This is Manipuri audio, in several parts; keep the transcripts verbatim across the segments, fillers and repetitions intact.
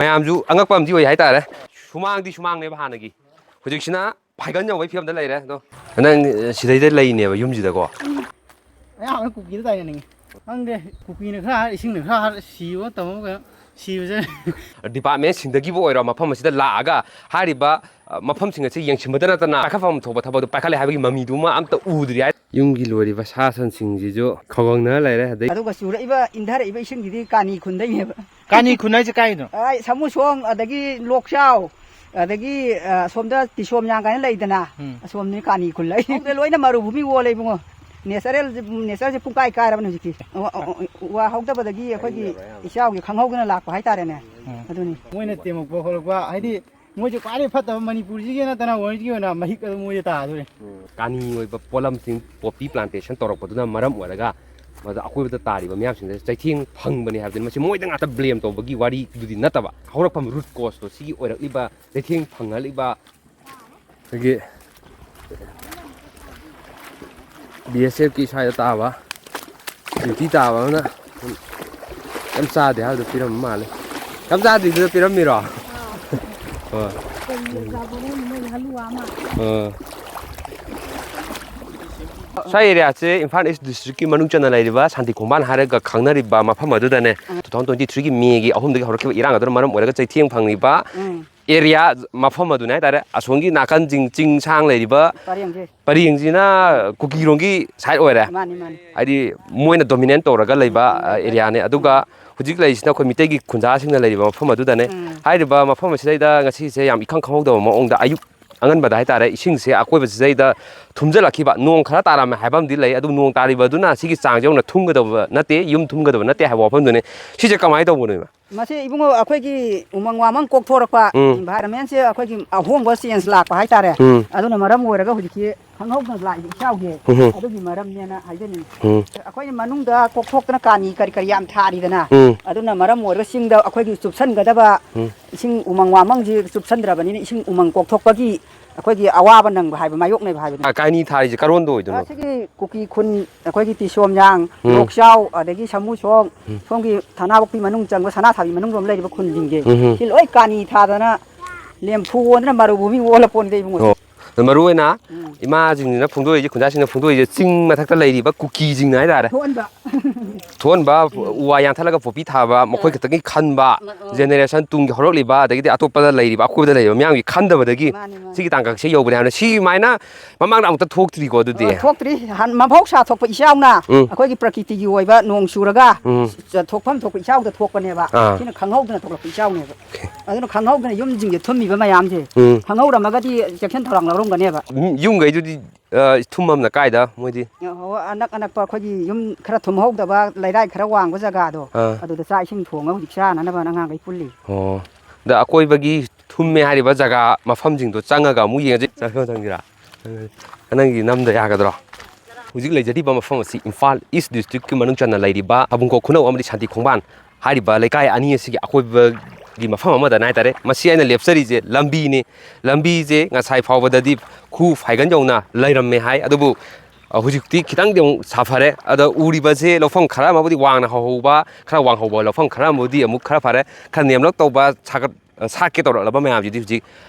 ꯃꯌꯥꯝꯁꯨ ꯑꯉꯛꯄ ꯑꯃꯗꯤ ꯑꯣꯏ ꯍꯥꯏꯇꯥꯔꯦ꯫ ꯁꯨꯃꯥꯡꯗꯤ ꯁꯨꯃꯥꯡꯅꯦꯕ ꯍꯥꯟꯅꯒꯤ, ꯍꯧꯖꯤꯛꯁꯤꯅ ꯐꯥꯏꯒꯟ ꯌꯧꯕꯒꯤ ꯐꯤꯕꯝꯗ ꯂꯩꯔꯦ꯫ ꯑꯗꯣ ꯅꯪ, ꯑ, ꯁꯤꯗꯩꯗ ꯂꯩꯅꯦꯕ, ꯌꯨꯝꯁꯤꯗꯀꯣ? ꯑꯌꯥꯝꯕꯅ ꯀꯨꯀꯤꯗ ꯇꯥꯏꯅꯅꯤꯡꯉꯤ꯫ ꯈꯪꯗꯦ, ꯀꯨꯀꯤꯅ ꯈꯔ ꯍꯥꯠ, ꯏꯁꯤꯡꯅ ꯈꯔ ꯍꯥꯠ, ꯁꯤꯕ ꯇꯧꯕ ꯀꯩꯅꯣ, ꯁꯤꯕꯁꯦ꯫ ꯗꯤꯄꯥꯔꯠꯃꯦꯟꯁꯤꯡꯗꯒꯤꯕꯨ ꯑꯣꯏꯔꯣ, ꯃꯐꯝ ꯑꯁꯤꯗ ꯂꯥꯛꯑꯒ ꯍꯥꯏꯔꯤꯕ, ꯑ, ꯃꯐꯝꯁꯤꯡ ꯑꯁꯤ ꯌꯦꯡꯁꯤꯟꯕꯗ ꯅꯠꯇꯅ ꯄꯥꯏꯈꯠꯐꯝ ꯊꯣꯛꯄ ꯊꯕꯛꯇꯣ ꯄꯥꯏꯈꯠꯂꯦ ꯍꯥꯏꯕꯒꯤ ꯃꯃꯤꯗꯨꯃ ꯑꯝꯇ ꯎꯗ꯭ꯔꯤ ꯍꯥꯏ꯫ ꯌꯨꯝꯒꯤ ꯂꯣꯏꯔꯤꯕ ꯁꯥ ꯁꯟꯁꯤꯡꯁꯤꯁꯨ ꯈꯧꯒꯪꯅꯅ ꯂꯩꯔꯦ꯫ ꯑꯗꯩ ꯑꯗꯨꯒ ꯆꯨꯔꯛꯏꯕ, ꯏꯟꯊꯔꯛꯏꯕ ꯏꯁꯤꯡꯁꯤꯗꯤ ꯀꯥꯅꯤ ꯈꯨꯟꯗꯩꯅꯦꯕ꯫ ꯀꯥꯅꯤ ꯈꯨꯟ ꯍꯥꯏꯁꯦ ꯀꯥꯏꯗꯅꯣ? ꯑꯥꯏ, ꯁꯥꯃꯨꯁꯣꯡ, ꯑꯗꯒꯤ ꯂꯣꯛꯆꯥꯎ, ꯑꯗꯒꯤ, ꯑ, ꯑꯁꯣꯝꯗ ꯇꯤꯁꯣꯝ ꯌꯥꯡ ꯀꯥꯏꯅ ꯂꯩꯗꯅ, ꯎꯝ꯫ ꯑꯁꯣꯝꯅꯤ ꯀꯥꯅꯤ ꯈꯨꯜ ꯂꯩ꯫ ꯁꯣꯝꯗ ꯂꯣꯏꯅ ꯃꯔꯨꯚꯨꯃꯤ ꯑꯣꯜꯂꯦ ꯏꯕꯨꯡꯉꯣ꯫ ꯅꯦꯆꯔꯦꯜꯁꯦ, ꯅꯦꯆꯔꯁꯦ ꯄꯨꯡꯀꯥꯏ ꯀꯥꯏꯔꯕꯅꯦ ꯍꯧꯖꯤꯛꯇꯤ꯫ ꯎ ꯋꯥ, ꯎ, ꯎ ꯋꯥ ꯍꯧꯗꯕꯗꯒꯤ ꯑꯩꯈꯣꯏꯒꯤ ꯏꯆꯥꯎꯒꯤ ꯈꯪꯍꯧꯗꯅ ꯂꯥꯛꯄ ꯍꯥꯏꯇꯥꯔꯦꯅꯦ꯫ ꯎꯝ꯫ ꯑꯗꯨꯅꯤ꯫ ꯃꯣꯏꯅ ꯇꯦꯝꯃꯛꯄ ꯈꯣꯠꯂꯛꯄ, ꯍꯥꯏꯗꯤ ꯃꯣꯏꯁꯦ ꯈ꯭ꯋꯥꯏꯗꯒꯤ ꯐꯠꯇꯕ ꯃꯅꯤꯄꯨꯔꯁꯤꯒꯤ ꯅꯠꯇꯅ ꯋꯥꯔꯜꯒꯤ ꯑꯣꯏꯅ ꯃꯍꯤꯛ ꯑꯗꯨ ꯃꯣꯏꯗ ꯇꯥꯗꯣꯔꯦ꯫ ꯎꯝ꯫ ꯀꯥꯅꯤ ꯑꯣꯏꯕ ꯄꯣꯠꯂꯝꯁꯤꯡ, ꯄꯣꯄꯤ ꯄ꯭ꯂꯥꯟꯇꯦꯁꯟ ꯇꯧꯔꯛꯄꯗꯨꯅ ꯃꯔꯝ ꯑꯣꯏꯔꯒ ꯃꯗꯨ ꯑꯀꯣꯏꯕꯗ ꯇꯥꯔꯤꯕ ꯃꯤꯌꯥꯝꯁꯤꯡꯗ ꯆꯩꯊꯦꯡ ꯐꯪꯕꯅꯤ ꯍꯥꯏꯕꯗꯨꯅꯤ꯫ ꯃꯁꯤ ꯃꯣꯏꯗ ꯉꯥꯛꯇ ꯕ꯭ꯂꯦꯝ ꯇꯧꯕꯒꯤ ꯋꯥꯔꯤꯗꯨꯗꯤ ꯅꯠꯇꯕ, ꯍꯧꯔꯛꯐꯝ ꯔꯨꯠ ꯀꯣꯁꯇꯣ ꯁꯤꯒꯤ ꯑꯣꯏꯔꯛꯂꯤꯕ ꯆꯩꯊꯦꯡ ꯐꯪꯍꯜꯂꯤꯕ ꯑꯩꯈꯣꯏꯒꯤ ꯕꯤ ꯑꯦꯁ ꯑꯦꯐꯀꯤ ꯁ꯭ꯋꯥꯏꯗ ꯇꯥꯕ ꯗ꯭ꯌꯨꯇꯤ ꯇꯥꯕ ꯑꯃꯅ ꯌꯥꯝ ꯆꯥꯗꯦ ꯍꯥꯏꯕꯗꯣ ꯄꯤꯔꯝꯕ ꯃꯥꯜꯂꯦ꯫ ꯌꯥꯝ ꯆꯥꯗ꯭ꯔꯤꯗꯨꯗ ꯄꯤꯔꯝꯃꯤꯔꯣ? ꯍꯣꯏ꯫ ꯑꯥ꯫ ꯁ꯭ꯋꯥꯏ ꯑꯦꯔꯤꯌꯥꯁꯦ ꯏꯝꯐꯥꯜ ꯏꯁ ꯗꯤꯁꯇ꯭ꯔꯤꯛꯀꯤ ꯃꯅꯨꯡ ꯆꯟꯅ ꯂꯩꯔꯤꯕ ꯁꯥꯟꯇꯤ ꯈꯣꯡꯕꯥꯟ ꯍꯥꯏꯔꯒ ꯈꯪꯅꯔꯤꯕ ꯃꯐꯝ ꯑꯗꯨꯗꯅꯦ꯫ ꯇꯨ ꯊꯥꯎꯖꯟ ꯇ꯭ꯋꯦꯟꯇꯤ ꯊ꯭ꯔꯤꯒꯤ ꯃꯦꯒꯤ ꯑꯍꯨꯝꯗꯒꯤ ꯍꯧꯔꯛꯈꯤꯕ ꯏꯔꯥꯡ ꯑꯗꯨꯅ ꯃꯔꯝ ꯑꯣꯏꯔꯒ ꯆꯩꯊꯦꯡ ꯐꯪꯂꯤꯕ ꯎꯝ꯫ ꯑꯦꯔꯤꯌꯥ, ꯃꯐꯝ ꯑꯗꯨꯅꯦ ꯍꯥꯏꯇꯥꯔꯦ꯫ ꯑꯁꯣꯝꯒꯤ ꯅꯥꯀꯟꯁꯤꯡ, ꯆꯤꯡ ꯁꯥꯡ ꯂꯩꯔꯤꯕ ꯄꯔꯦꯡꯁꯦ꯫ ꯄꯔꯦꯡꯁꯤꯅ ꯀꯨꯀꯤꯔꯣꯝꯒꯤ ꯁꯥꯏꯠ ꯑꯣꯏꯔꯦ꯫ ꯃꯥꯅꯤ, ꯃꯥꯅꯤ꯫ ꯍꯥꯏꯗꯤ ꯃꯣꯏꯅ ꯗꯣꯃꯤꯅꯦꯠ ꯇꯧꯔꯒ ꯂꯩꯕ, ꯎꯝ, ꯎꯝ, ꯑ, ꯎꯝ꯫ ꯑꯦꯔꯤꯌꯥꯅꯦ꯫ ꯑꯗꯨꯒ ꯍꯧꯖꯤꯛ ꯂꯩꯔꯤꯁꯤꯅ ꯑꯩꯈꯣꯏ ꯃꯤꯇꯩꯒꯤ ꯈꯨꯟꯖꯥꯁꯤꯡꯅ ꯂꯩꯔꯤꯕ ꯃꯐꯝ ꯑꯗꯨꯗꯅꯦ꯫ ꯎꯝ꯫ ꯍꯥꯏꯔꯤꯕ ꯃꯐꯝ ꯑꯁꯤꯗꯩꯗ ꯉꯁꯤꯁꯦ ꯌꯥꯝ ꯏꯈꯪ ꯈꯪꯍꯧꯗꯕ ꯃꯑꯣꯡꯗ ꯑꯌꯨꯛ ꯑꯉꯟꯕꯗ ꯍꯥꯏꯇꯥꯔꯦ, ꯏꯁꯤꯡꯁꯦ ꯑꯀꯣꯏꯕꯁꯤꯗꯩꯗ ꯊꯨꯝꯖꯤꯜꯂꯛꯈꯤꯕ꯫ ꯅꯣꯡ ꯈꯔ ꯇꯥꯔꯝꯃꯦ ꯍꯥꯏꯕ ꯑꯃꯗꯤ ꯂꯩ, ꯑꯗꯨ ꯅꯣꯡ ꯇꯥꯔꯤꯕꯗꯨꯅ ꯁꯤꯒꯤ ꯆꯥꯡꯁꯦ ꯌꯧꯅ ꯊꯨꯝꯒꯗꯕ ꯅꯠꯇꯦ, ꯌꯨꯝ ꯊꯨꯝꯒꯗꯕ ꯅꯠꯇꯦ ꯍꯥꯏꯕ ꯋꯥꯐꯝꯗꯨꯅꯤ꯫ ꯁꯤꯁꯦ ꯀꯃꯥꯏꯅ ꯇꯧꯕꯅꯣ, ꯏꯃꯥ? ꯃꯁꯤ ꯏꯕꯨꯡꯉꯣ, ꯑꯩꯈꯣꯏꯒꯤ ꯎꯃꯪ ꯋꯥꯃꯪ ꯀꯣꯛꯊꯣꯔꯛꯄ, ꯎꯝ꯫ ꯏꯟꯚꯥꯏꯔꯟꯃꯦꯟꯁꯦ ꯑꯩꯈꯣꯏꯒꯤ ꯑꯍꯣꯡꯕ ꯆꯦꯟꯖ ꯂꯥꯛꯄ ꯍꯥꯏꯇꯥꯔꯦ꯫ ꯎꯝ꯫ ꯑꯗꯨꯅ ꯃꯔꯝ ꯑꯣꯏꯔꯒ ꯍꯧꯖꯤꯛꯀꯤ ꯈꯪꯍꯧꯗꯅ ꯂꯥꯛꯏꯕ ꯏꯆꯥꯎꯁꯦ꯫ ꯎꯝ꯫ ꯑꯗꯨꯒꯤ ꯃꯔꯝꯅꯦꯅ ꯍꯥꯏꯖꯅꯤꯡꯉꯤ꯫ ꯎꯝ꯫ ꯑꯩꯈꯣꯏꯅ ꯃꯅꯨꯡꯗ ꯀꯣꯛꯊꯣꯛꯇꯅ ꯀꯥꯅꯤ ꯀꯔꯤ ꯀꯔꯤ ꯌꯥꯝ ꯊꯥꯔꯤꯗꯅ꯫ ꯎꯝ꯫ ꯑꯗꯨꯅ ꯃꯔꯝ ꯑꯣꯏꯔꯒ ꯆꯤꯡꯗ ꯑꯩꯈꯣꯏꯒꯤ ꯆꯨꯞꯁꯟꯒꯗꯕ ꯎꯝ꯫ ꯏꯁꯤꯡ ꯎꯃꯪ ꯋꯥꯃꯪꯁꯤ ꯆꯨꯞꯁꯟꯗ꯭ꯔꯕꯅꯤꯅ ꯏꯁꯤꯡ ꯎꯃꯪ ꯀꯣꯛꯊꯣꯛꯄꯒꯤ ꯑꯩꯈꯣꯏꯒꯤ ꯑꯋꯥꯕ ꯅꯪꯕ ꯍꯥꯏꯕ ꯃꯥꯌꯣꯛꯅꯩꯕ ꯍꯥꯏꯕꯅꯤ꯫ ꯑ, ꯀꯥꯏꯅꯤ ꯊꯥꯔꯤꯁꯦ ꯀꯔꯣꯟꯗ ꯑꯣꯏꯗꯣꯏꯅꯣ? ꯑꯁꯤꯒꯤ ꯀꯨꯀꯤ ꯈꯨꯟ ꯑꯩꯈꯣꯏꯒꯤ ꯇꯤꯁꯣꯝꯌꯥꯡ, ꯎꯝ꯫ ꯂꯣꯛꯆꯥꯎ, ꯑꯗꯒꯤ ꯁꯥꯃꯨꯁꯣꯡ, ꯁꯣꯝꯒꯤ ꯊꯅꯥꯄꯣꯛꯄꯤ ꯃꯅꯨꯡ ꯆꯪꯕ ꯁꯅꯥꯊꯥꯕꯤ ꯃꯅꯨꯡ ꯂꯣꯝ ꯂꯩꯔꯤꯕ ꯈꯨꯟꯁꯤꯡꯁꯦ ꯎꯝ꯫ ꯁꯤ ꯂꯣꯏ ꯀꯥꯅꯤ ꯊꯥꯗꯅ ꯂꯦꯝꯐꯨ ꯑꯣꯟꯗꯅ ꯃꯔꯨꯚꯨꯃꯤ ꯑꯣꯜꯂ ꯄꯣꯟꯗ ꯏꯕꯨꯡꯉꯣ꯫ ꯑꯣ꯫ ꯑꯗꯣ ꯃꯔꯨ ꯑꯣꯏꯅ ꯎꯝ꯫ ꯏꯃꯥꯁꯤꯡꯁꯤꯅ ꯐꯣꯡꯗꯣꯛꯏꯁꯦ, ꯈꯨꯟꯖꯥꯁꯤꯡꯅ ꯐꯣꯡꯗꯣꯛꯏꯁꯦ, ꯆꯤꯡ ꯃꯊꯛꯇ ꯂꯩꯔꯤꯕ ꯀꯨꯀꯤꯁꯤꯡꯅ ꯍꯥꯏꯇꯥꯔꯦ꯫ ꯊꯣꯛꯍꯟꯕ꯫ ꯊꯣꯛꯍꯟꯕ, ꯎ ꯋꯥ ꯌꯥꯟꯊꯠꯂꯒ ꯄꯣꯄꯤ ꯊꯥꯕ, ꯃꯈꯣꯏ ꯈꯛꯇꯒꯤ ꯈꯟꯕ, ꯎꯝ꯫ ꯖꯦꯅꯦꯔꯦꯁꯟ ꯇꯨꯡꯒꯤ ꯍꯧꯔꯛꯂꯤꯕ, ꯑꯗꯒꯤꯗꯤ ꯑꯇꯣꯞꯄꯗ ꯂꯩꯔꯤꯕ, ꯑꯀꯣꯏꯕꯗ ꯂꯩꯔꯤꯕ ꯃꯤꯌꯥꯝꯒꯤ ꯈꯟꯗꯕꯗꯒꯤ ꯃꯥꯅꯤ, ꯃꯥꯅꯤ꯫ ꯁꯤꯒꯤ ꯇꯥꯡꯀꯛꯁꯦ ꯌꯧꯕꯅꯦ ꯍꯥꯏꯕꯅ꯫ ꯁꯤ ꯁꯨꯃꯥꯏꯅ ꯃꯃꯥꯡꯗ ꯑꯃꯨꯛꯇ ꯊꯣꯛꯇ꯭ꯔꯤꯀꯣ ꯑꯗꯨꯗꯤ꯫ ꯑ, ꯊꯣꯛꯇ꯭ꯔꯤ꯫ ꯍꯥꯟ-, ꯃꯍꯧꯁꯥ ꯊꯣꯛꯄ ꯏꯆꯥꯎꯅ ꯎꯝ꯫ ꯑꯩꯈꯣꯏꯒꯤ ꯄ꯭ꯔꯀꯤꯇꯤꯒꯤ ꯑꯣꯏꯕ ꯅꯣꯡ ꯆꯨꯔꯒ ꯎꯝ꯫ ꯆ-, ꯊꯣꯛꯐꯝ ꯊꯣꯛꯄ ꯏꯆꯥꯎꯗ ꯊꯣꯛꯄꯅꯦꯕ꯫ ꯑꯥ꯫ ꯁꯤꯅ ꯈꯪꯍꯧꯗꯅ ꯊꯣꯛꯂꯛꯄ ꯏꯆꯥꯎꯅꯦꯕ꯫ ꯑꯗꯨꯅ ꯈꯪꯍꯧꯗꯅ ꯌꯨꯝꯁꯤꯡꯁꯦ ꯊꯨꯝꯃꯤꯕ ꯃꯌꯥꯝꯁꯦ ꯎꯝ꯫ ꯈꯪꯍꯧꯔꯝꯃꯒꯗꯤ ꯆꯦꯛꯁꯤꯟ ꯊꯧꯔꯥꯡ ꯂꯧꯔꯝꯒꯅꯦꯕ꯫ ꯎꯝ, ꯌꯨꯝꯈꯩꯗꯨꯗꯤ, ꯑ, ꯊꯨꯝꯃꯝꯅ ꯀꯥꯏꯗ ꯃꯣꯏꯗꯤ? ꯑꯣ, ꯑꯅꯛ ꯑꯅꯛꯄ ꯑꯩꯈꯣꯏꯒꯤ ꯌꯨꯝ ꯈꯔ ꯊꯨꯝꯍꯧꯗꯕ ꯂꯩꯔꯥꯏ ꯈꯔ ꯋꯥꯡꯕ ꯖꯒꯥꯗꯣ ꯑꯥ꯫ ꯑꯗꯨꯗ ꯆꯥꯛ ꯏꯁꯤꯡ ꯊꯣꯡꯉ ꯍꯧꯖꯤꯛ ꯆꯥꯅꯅꯕ ꯑꯉꯥꯡꯈꯩ ꯄꯨꯜꯂꯤ꯫ ꯑꯣ꯫ ꯑꯗ ꯑꯀꯣꯏꯕꯒꯤ ꯊꯨꯝꯃꯦ ꯍꯥꯏꯔꯤꯕ ꯖꯒꯥ ꯃꯐꯝꯁꯤꯡꯗꯣ ꯆꯪꯉꯒ ꯑꯃꯨꯛ ꯌꯦꯡꯉꯁꯤ꯫ ꯆꯪꯁꯤꯔꯥ? ꯅꯪꯒꯤ ꯅꯝꯗ ꯌꯥꯒꯗ꯭ꯔꯣ? ꯍꯧꯖꯤꯛ ꯂꯩꯖꯔꯤꯕ ꯃꯐꯝ ꯑꯁꯤ ꯏꯝꯐꯥꯜ ꯏꯁ ꯗꯤꯁꯇ꯭ꯔꯤꯛꯀꯤ ꯃꯅꯨꯡ ꯆꯟꯅ ꯂꯩꯔꯤꯕ ꯊꯥꯕꯨꯡꯈꯣꯛ ꯈꯨꯅꯧ ꯑꯃꯗꯤ ꯁꯥꯟꯇꯤ ꯈꯣꯡꯕꯥꯟ ꯍꯥꯏꯔꯤꯕ ꯂꯩꯀꯥꯏ ꯑꯅꯤ ꯑꯁꯤꯒꯤ ꯑꯀꯣꯏꯕꯒꯤ ꯃꯐꯝ ꯑꯃꯗꯅꯤ ꯍꯥꯏꯇꯥꯔꯦ꯫ ꯃꯁꯤ ꯑꯩꯅ ꯂꯦꯞꯆꯔꯤꯁꯦ ꯂꯝꯕꯤꯅꯤ꯫ ꯂꯝꯕꯤꯁꯦ ꯉꯁꯥꯏ ꯐꯥꯎꯕꯗꯗꯤ ꯈꯨ ꯐꯥꯏꯒꯟ ꯌꯧꯅ ꯂꯩꯔꯝꯃꯦ ꯍꯥꯏ꯫ ꯑꯗꯨꯕꯨ, ꯑ, ꯍꯧꯖꯤꯛꯇꯤ ꯈꯤꯇꯪꯗꯤ ꯑꯃꯨꯛ ꯁꯥꯐꯔꯦ꯫ ꯑꯗ ꯎꯔꯤꯕꯁꯦ ꯂꯧꯐꯝ ꯈꯔ ꯑꯃꯕꯨꯗꯤ ꯋꯥꯡꯅ ꯍꯧꯍꯧꯕ, ꯈꯔ ꯋꯥꯡꯍꯧꯕ ꯂꯧꯐꯝ ꯈꯔ ꯑꯃꯕꯨꯗꯤ ꯑꯃꯨꯛ ꯈꯔ ꯐꯔꯦ꯫ ꯈꯔ ꯅꯦꯝꯂꯞ ꯇꯧꯕ, ꯁꯥꯒꯠ-, ꯁꯥꯠꯀꯦ ꯇꯧꯔꯛꯂꯕ ꯃꯌꯥꯝꯁꯤꯗꯤ ꯍꯧꯖꯤꯛ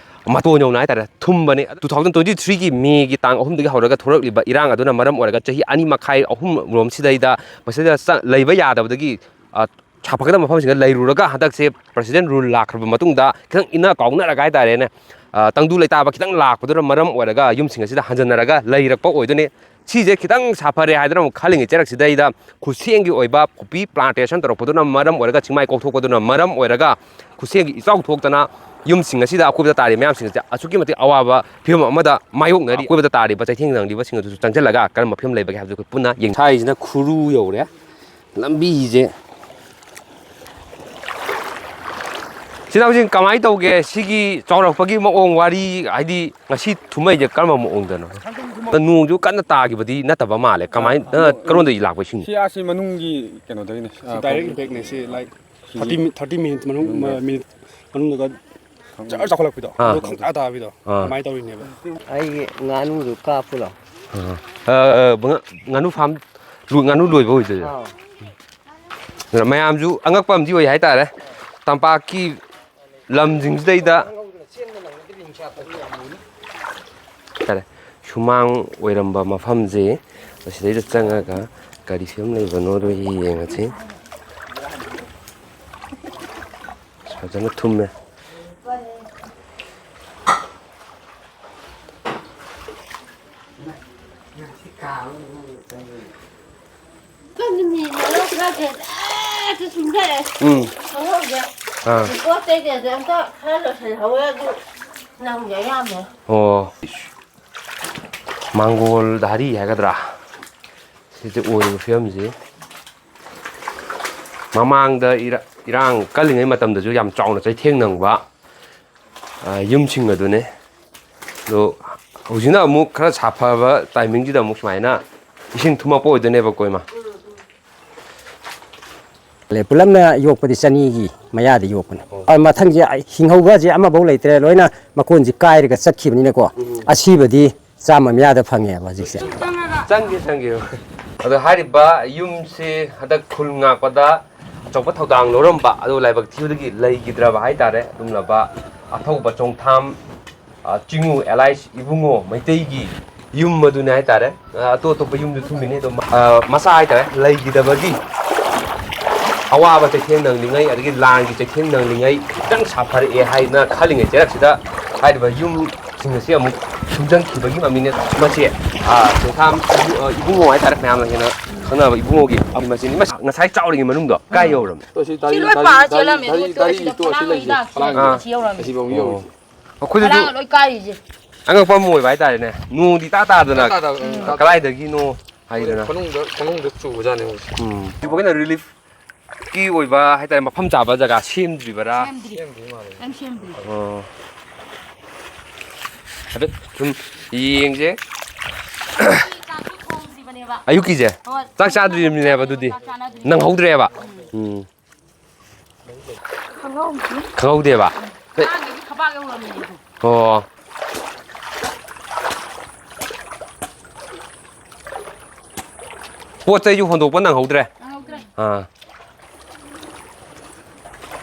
ꯃꯇꯣꯟ ꯌꯧꯅ ꯍꯥꯏꯇꯥꯔꯦ ꯊꯨꯝꯕꯅꯤ꯫ Two thousand twenty three ꯒꯤ May ꯒꯤ ꯇꯥꯡ ꯑꯍꯨꯝꯗꯒꯤ ꯍꯧꯔꯒ ꯊꯣꯔꯛꯂꯤꯕ ꯏꯔꯥꯡ ꯑꯗꯨꯅ ꯃꯔꯝ ꯑꯣꯏꯔꯒ ꯆꯍꯤ ꯑꯅꯤ ꯃꯈꯥꯏ ꯑꯍꯨꯝ ꯔꯣꯝꯁꯤꯗꯩꯗ ꯃꯁꯤꯗ ꯆ-, ꯂꯩꯕ ꯌꯥꯗꯕꯗꯒꯤ, ꯑ, ꯁꯥꯐꯒꯗꯕ ꯃꯐꯝꯁꯤꯡꯗ ꯂꯩꯔꯨꯔꯒ ꯍꯟꯗꯛꯁꯦ President rule ꯂꯥꯛꯈ꯭ꯔꯕ ꯃꯇꯨꯡꯗ ꯈꯤꯇꯪ ꯏꯟꯅ ꯀꯥꯎꯅꯔꯒ ꯍꯥꯏꯇꯥꯔꯦꯅꯦ, ꯑ, ꯇꯪꯗꯨ ꯂꯩꯇꯥꯕ ꯈꯤꯇꯪ ꯂꯥꯛꯄꯗꯨꯅ ꯃꯔꯝ ꯑꯣꯏꯔꯒ ꯌꯨꯝꯁꯤꯡ ꯑꯁꯤꯗ ꯍꯟꯖꯟꯅꯔꯒ ꯂꯩꯔꯛꯄ ꯑꯣꯏꯗꯣꯏꯅꯤ꯫ ꯁꯤꯁꯦ ꯈꯤꯇꯪ ꯁꯥꯐꯔꯦ ꯍꯥꯏꯗꯅ ꯑꯃꯨꯛ ꯈꯜꯂꯤꯉꯩ ꯆꯩꯔꯛꯁꯤꯗꯩꯗ ꯈꯨꯠꯁꯦꯝꯒꯤ ꯑꯣꯏꯕ ꯄꯣꯄꯤ plantation ꯇꯧꯔꯛꯄꯗꯨꯅ ꯃꯔꯝ ꯑꯣꯏꯔꯒ, ꯆꯤꯡꯃꯥꯏ ꯀꯣꯛꯊꯣꯛꯄꯗꯨꯅ ꯃꯔꯝ ꯑꯣꯏꯔꯒ ꯈꯨꯠꯁꯦꯝꯒꯤ ꯏꯆꯥꯎ ꯊꯣꯛꯇꯅ ꯌꯨꯝꯁꯤꯡ ꯑꯁꯤꯗ ꯑꯀꯣꯏꯕꯗ ꯇꯥꯔꯤꯕ ꯃꯌꯥꯝꯁꯤꯡ ꯑꯁꯦ ꯑꯁꯨꯛꯀꯤ ꯃꯇꯤꯛ ꯑꯋꯥꯕ ꯐꯤꯕꯝ ꯑꯃꯗ ꯃꯥꯌꯣꯛꯅꯔꯤ꯫ ꯑꯀꯣꯏꯕꯗ ꯇꯥꯔꯤꯕ ꯆꯩꯊꯦꯡ ꯅꯪꯂꯤꯕꯁꯤꯡ ꯑꯗꯨꯁꯨ ꯆꯪꯁꯤꯜꯂꯒ ꯀꯔꯝꯕ ꯐꯤꯕꯝ ꯂꯩꯕꯒꯦ ꯍꯥꯏꯕꯗꯨ ꯑꯩꯈꯣꯏ ꯄꯨꯟꯅ ꯌꯦꯡ-, ꯁꯥꯏꯁꯤꯅ ꯈꯨꯔꯨ ꯌꯧꯔꯦ꯫ ꯂꯝꯕꯤꯁꯦ ꯏꯆꯤꯟ ꯏꯅꯥꯎꯁꯤꯡ ꯀꯃꯥꯏꯅ ꯇꯧꯒꯦ? ꯁꯤꯒꯤ ꯆꯥꯎꯔꯛꯄꯒꯤ ꯃꯑꯣꯡ ꯋꯥꯔꯤ, ꯍꯥꯏꯗꯤ ꯉꯁꯤ ꯊꯨꯝꯃꯩꯁꯦ ꯀꯔꯝꯕ ꯃꯑꯣꯡꯗꯅꯣ? ꯅꯣꯡꯁꯨ ꯀꯟꯅ ꯇꯥꯈꯤꯕꯗꯤ ꯅꯠꯇꯕ ꯃꯥꯜꯂꯦ꯫ ꯀꯃꯥꯏꯅ, ꯑꯥ, ꯀꯔꯣꯝꯗꯒꯤ ꯂꯥꯛꯄ ꯏꯁꯤꯡꯅꯣ? ꯁꯤ ꯑꯥ, ꯁꯤ ꯃꯅꯨꯡꯒꯤ ꯀꯩꯅꯣꯗꯒꯤꯅꯦ꯫ ꯁꯤ ꯑꯥ, direct impactꯅꯦ ꯁꯤ, like, ꯁꯤ ꯊꯥꯔꯇꯤ ꯃꯤ-, ꯊꯥꯔꯇꯤ ꯃꯤꯅꯤꯠ ꯃꯅꯨꯡ, ꯃꯅꯨꯡꯗ꯫ ꯃꯤꯅꯤꯠ ꯃꯅꯨꯡꯗꯒ ꯑꯥ꯫ ꯖꯔ ꯆꯥꯎꯈꯠꯂꯛꯄꯤꯗꯣ꯫ ꯑꯥ꯫ ꯑꯗꯨ ꯈꯪꯇꯥ ꯇꯥꯕꯤꯗꯣ꯫ ꯑꯥ꯫ ꯑꯗꯨꯃꯥꯏꯅ ꯇꯧꯔꯤꯅꯦꯕ꯫ ꯑꯩꯒꯤ ꯉꯥꯅꯨꯗꯨ ꯀꯥꯞꯄꯨ ꯂꯥꯎ꯫ ꯑꯥ꯫ ꯑ, ꯑ, ꯉꯥꯅꯨ ꯐꯥꯝ, ꯂꯣ-, ꯉꯥꯅꯨ ꯂꯣꯏꯕ ꯑꯣꯏꯗꯣꯏꯅꯦ꯫ ꯑꯥꯎ꯫ ꯑꯗꯨꯅ ꯃꯌꯥꯝꯁꯨ ꯑꯉꯛꯄ ꯑꯃꯗꯤ ꯑꯣꯏ ꯍꯥꯏꯇꯥꯔꯦ꯫ ꯇꯝꯄꯥꯛꯀꯤ ꯂꯝꯁꯤꯡꯁꯤꯗꯩꯗ ꯍꯥꯏꯇꯥꯔꯦ, ꯁꯨꯃꯥꯡ ꯑꯣꯏꯔꯝꯕ ꯃꯐꯝꯁꯦ ꯑꯁꯤꯗꯩꯗ ꯆꯪꯉꯒ ꯀꯔꯤ ꯐꯤꯕꯝ ꯂꯩꯕꯅꯣꯗꯣ ꯌꯦꯡꯉꯁꯤ꯫ ꯐꯖꯅ ꯊꯨꯝꯃꯦ꯫ ꯀꯟꯅ ꯃꯤ ꯃꯔꯛ ꯈꯔ ꯍꯦꯟꯅ ꯍꯦꯛꯇ ꯆꯨꯝꯊꯔꯛꯑꯦ꯫ ꯎꯝ꯫ ꯈꯪꯍꯧꯗꯦ꯫ ꯑꯥ꯫ ꯄꯣꯠ ꯆꯩ ꯀꯩꯁꯦ ꯑꯝꯇ ꯈꯔ ꯂꯣꯏꯁꯤꯜꯍꯧꯋꯦ, ꯑꯗꯨ ꯅꯪꯗꯤ ꯑꯌꯥꯝꯕ꯫ ꯑꯣ꯫ ꯃꯪꯒꯣꯜ ꯙꯥꯔꯤ ꯍꯥꯏꯒꯗ꯭ꯔꯥ? ꯁꯤꯁꯦ ꯑꯣꯏꯔꯤꯕ ꯐꯤꯕꯝꯁꯤ꯫ ꯃꯃꯥꯡꯗ ꯏꯔꯥ-, ꯏꯔꯥꯡ ꯀꯜꯂꯤꯉꯩ ꯃꯇꯝꯗꯁꯨ ꯌꯥꯝ ꯆꯥꯎꯅ ꯆꯩꯊꯦꯡ ꯅꯪꯕ, ꯑ, ꯌꯨꯝꯁꯤꯡ ꯑꯗꯨꯅꯦ꯫ ꯑꯗꯣ ꯍꯧꯖꯤꯛꯅ ꯑꯃꯨꯛ ꯈꯔ ꯁꯥꯐꯕ timingꯁꯤꯗ ꯑꯃꯨꯛ ꯁꯨꯃꯥꯏꯅ ꯏꯁꯤꯡ ꯊꯨꯝꯃꯛꯄ ꯑꯣꯏꯗꯣꯏꯅꯦꯕꯀꯣ, ꯏꯃꯥ꯫ ꯄꯨꯂꯞꯅ ꯌꯣꯛꯄꯗꯤ ꯆꯅꯤꯒꯤ ꯃꯌꯥꯗ ꯌꯣꯛꯄꯅꯦ꯫ ꯑꯣ꯫ ꯑ, ꯃꯊꯪꯁꯦ ꯍꯤꯡꯍꯧꯕꯁꯦ ꯑꯃꯐꯧ ꯂꯩꯇ꯭ꯔꯦ, ꯂꯣꯏꯅ ꯃꯀꯣꯟꯁꯦ ꯀꯥꯏꯔꯒ ꯆꯠꯈꯤꯕꯅꯤꯅꯀꯣ꯫ ꯎꯝ꯫ ꯑꯁꯤꯕꯗꯤ ꯆꯥꯝꯃ ꯃꯌꯥꯗ ꯐꯪꯉꯦꯕ ꯍꯧꯖꯤꯛꯁꯦ꯫ ꯆꯪꯒꯦ, ꯆꯪꯒꯦ꯫ ꯑꯗꯣ ꯍꯥꯏꯔꯤꯕ ꯌꯨꯝꯁꯦ ꯍꯟꯗꯛ ꯈꯨꯜ ꯉꯥꯛꯄꯗ ꯑꯆꯧꯕ ꯊꯧꯗꯥꯡ ꯂꯧꯔꯝꯕ, ꯑꯗꯨ ꯂꯥꯏꯕꯛ ꯊꯤꯕꯗꯒꯤ ꯂꯩꯈꯤꯗ꯭ꯔꯕ ꯍꯥꯏꯇꯥꯔꯦ꯫ ꯑꯗꯨꯒꯨꯝꯂꯕ ꯑꯊꯧꯕ ꯆꯣꯡꯊꯥꯝ, ꯑ, ꯆꯤꯡꯉꯨ ꯑꯦꯂꯥꯏꯁ ꯏꯕꯨꯡꯉꯣ ꯃꯩꯇꯩꯒꯤ ꯌꯨꯝ ꯑꯗꯨꯅꯦ ꯍꯥꯏꯇꯥꯔꯦ꯫ ꯑ, ꯑꯇꯣꯞ ꯑꯇꯣꯞꯄ ꯌꯨꯝꯁꯨ ꯊꯨꯝꯃꯤꯅꯤ, ꯑꯗꯣ, ꯑ, ꯃꯆꯥ ꯍꯥꯏꯇꯥꯔꯦ, ꯂꯩꯈꯤꯗꯕꯒꯤ ꯑꯋꯥꯕ ꯆꯩꯊꯦꯡ ꯅꯪꯂꯤꯉꯩ, ꯑꯗꯒꯤ ꯂꯥꯟꯒꯤ ꯆꯩꯊꯦꯡ ꯅꯪꯂꯤꯉꯩ, ꯈꯤꯇꯪ ꯁꯥꯐꯔꯛꯑꯦ ꯍꯥꯏꯅ ꯈꯜꯂꯤꯉꯩ ꯆꯩꯔꯛꯁꯤꯗ ꯍꯥꯏꯔꯤꯕ ꯌꯨꯝꯁꯤꯡ ꯑꯁꯤ ꯑꯃꯨꯛ ꯊꯨꯝꯖꯤꯟꯈꯤꯕꯒꯤ ꯃꯃꯤꯅꯦ ꯃꯁꯤ꯫ ꯑ, ꯆꯣꯡꯊꯥꯝ ꯏꯕꯨ-, ꯑ, ꯏꯕꯨꯡꯉꯣ ꯍꯥꯏꯇꯥꯔꯦ, ꯃꯌꯥꯝꯅ ꯍꯦꯟꯅ ꯈꯪꯅꯕ ꯏꯕꯨꯡꯉꯣꯒꯤ ꯃꯁꯤꯅꯤ꯫ ꯃꯁꯤ ꯉꯁꯥꯏ ꯆꯥꯎꯔꯤꯉꯩ ꯃꯅꯨꯡꯗꯣ ꯀꯥꯏ ꯌꯧꯔꯕꯅꯤ? ꯇꯣ, ꯁꯤ ꯁꯤ ꯂꯣꯏ ꯄꯥꯔ ꯆꯦꯜꯂꯝꯃꯦ, ꯗꯥꯔꯤ, ꯑꯗꯨ ꯗꯥꯔꯤ, ꯁꯤꯗ ꯇꯣ, ꯁꯤ ꯐꯂꯥꯡ ꯂꯩꯁꯦ, ꯍꯤꯗꯥꯛ ꯐꯂꯥꯡ꯫ ꯑꯥ꯫ ꯁꯤ ꯌꯧꯔꯝꯃꯦ꯫ ꯑꯁꯤꯐꯥꯎ ꯌꯧꯔꯤꯁꯦ꯫ ꯑꯣ꯫ ꯑꯩꯈꯣꯏꯗꯁꯨ ꯐꯂꯥꯡ ꯂꯣꯏ ꯀꯥꯏꯔꯤꯁꯦ꯫ ꯑꯉꯛꯄ ꯑꯃ ꯑꯣꯏꯕ ꯍꯥꯏꯇꯥꯔꯦꯅꯦ꯫ ꯅꯣꯡꯗꯤ ꯇꯥ ꯇꯥꯗꯅ ꯇꯥ ꯇꯥꯗꯕ, ꯎꯝ, ꯇꯥ ꯇꯥꯗꯕ꯫ ꯀꯗꯥꯏꯗꯒꯤꯅꯣ ꯍꯥꯏꯗꯅ꯫ ꯃꯅꯨꯡꯗ, ꯃꯅꯨꯡꯗ ꯆꯨꯕꯖꯥꯠꯅꯦ ꯍꯧꯖꯤꯛ꯫ ꯎꯝ꯫ ꯍꯧꯖꯤꯛꯐꯥꯎꯒꯤꯅ relief ꯀꯤ ꯑꯣꯏꯕ ꯍꯥꯏꯇꯥꯔꯦ, ꯃꯐꯝ ꯆꯥꯕ ꯖꯒꯥ ꯁꯦꯝꯗ꯭ꯔꯤꯕꯔꯥ? ꯁꯦꯝꯗ꯭ꯔꯤ꯫ ꯅꯪ ꯁꯦꯝꯗ꯭ꯔꯤ꯫ ꯑꯣ꯫ ꯍꯥꯏꯐꯦꯠ ꯁꯨꯝ ꯌꯦꯡꯁꯦ꯫ ꯆꯥꯛꯁꯨ ꯊꯣꯡꯗ꯭ꯔꯤꯕꯅꯦꯕ꯫ ꯑꯌꯨꯛꯀꯤꯁꯦ? ꯍꯣꯏ꯫ ꯆꯥꯛ ꯆꯥꯗ꯭ꯔꯤꯕꯅꯦꯕ ꯑꯗꯨꯗꯤ? ꯆꯥꯛ ꯆꯥꯅꯗ꯭ꯔꯤ꯫ ꯅꯪꯍꯧꯗ꯭ꯔꯦꯕ? ꯎꯝ꯫ ꯎꯝ꯫ ꯈꯪꯍꯧꯗ꯭ꯔꯦ꯫ ꯈꯪꯍꯧꯗꯦꯕ? ꯑꯉꯥꯡꯒꯤꯗꯤ ꯈꯕꯥꯛ ꯌꯧꯔꯝꯃꯤꯅꯦ ꯑꯗꯨ꯫ ꯑꯣ꯫ ꯄꯣꯠ ꯆꯩꯁꯨ ꯍꯣꯟꯗꯣꯛꯄ ꯅꯪꯍꯧꯗ꯭ꯔꯦ꯫ ꯅꯪꯍꯧꯗ꯭ꯔꯦ꯫ ꯑꯥ꯫